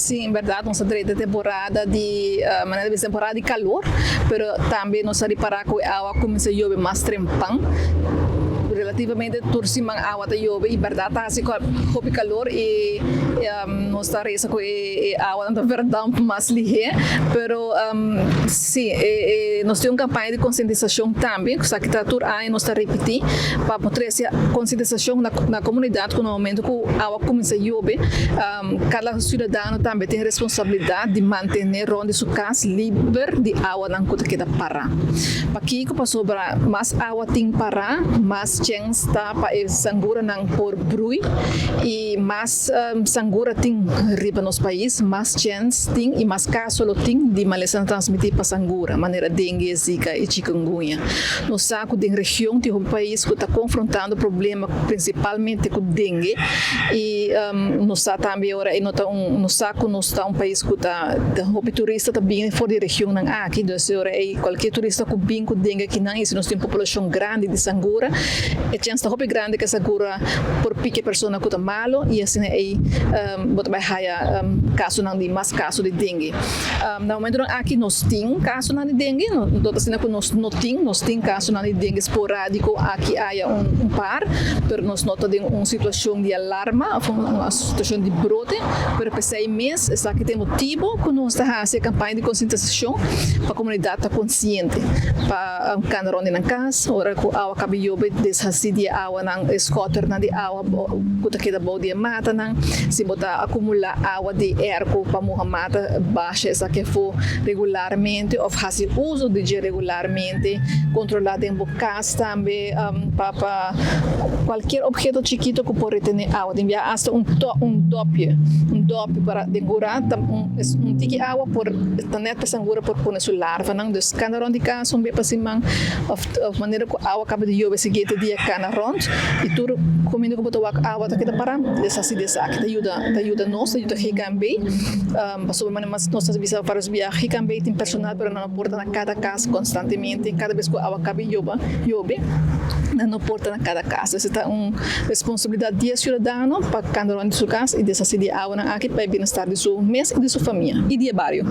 Si, en berdad nos a drenta temporada di, manera di bisa, temporada di calor, pero tambe nos a ripara cu e awa a cuminsa yobe mas trempan. Relativamente tur siman awa ta yobe y berdad ta haci hopi calor y nos ta reza cu e awanan ta verdamp mas lihe. Pero si, nos tin un campaña di concientisacion tambe, esaki ta tur aña nos ta ripiti pa por trece concientisacion na comunidad cu na momento cu awa cuminsa yobe, cada ciudadano tambe tin responsabilidad di mantene rond di su cas liber di awanan cu ta keda para. Pakico? Pasobra mas awa tin para, mas chens ta pa e sanguranan por brui y mas sangura tin riba nos pais, mas chens tin y mas caso lo tin di malesanan transmiti pa sangura, manera dengue, zika y chikungunya. Nos sa cu den region tin hopi pais cu ta confrontando problema principalmente cu dengue y nos sa tambe ora e no ta un, nos sa cu nos ta un pais cu ta hopi turista ta bini for di regionnan aki, dus ora ey cualkier turista cu bin cu dengue akinan y si nos tin un populacion grandi di sangura e chens ta hopi grandi cu e sangura por pica e persona cu ta malo y asina ey bo ta bay haya casonan di mas caso di dengue. Na momentonan aki nos tin casonan di dengue, no ta asina cu nos no tin, nos tin casonan di dengue sporadico aki aya un par, pero nos no ta den un situacion di alarma of un situacion di brote, pero p'esey mes esaki ta e motibo cu nos ta haci e campaña di concientisacion pa comunidad ta conciente pa cana rond di nan cas ora cu awa caba yobe deshaci di e awanan, e schotternan di awa cu ta keda bou di e matanan, si bo ta acumula awa di airco pa muha mata basha esaki afo regularmente of haci uso di dje regularmente, controla den bo cas tambe pa pa cualkier obheto chikito cu por retene awa, tin bia hasta un un dopje, un dopje para den cura ta un tiki awa por ta net pa sangura por pone su larvanan, dus cana rond di cas un bia pa siman of of manera cu awa caba di yobe siguiente dia cana rond y tur cuminda cu bo ta wak awa ta keda para, deshasi di esaki ta yuda ta yuda nos ta yuda GKMB pasobra manera mas nos ta bisa varios bia GKMB tin personal pero nan no por ta na cada cas constantemente cada bes cu awa caba di yoba yobe nan no por ta na cada cas esei ta un responsabilidad di e ciudadano pa cana rond di su cas y deshasi di e awanan aki pa e bienestar di su mes y di su famia y di e bario.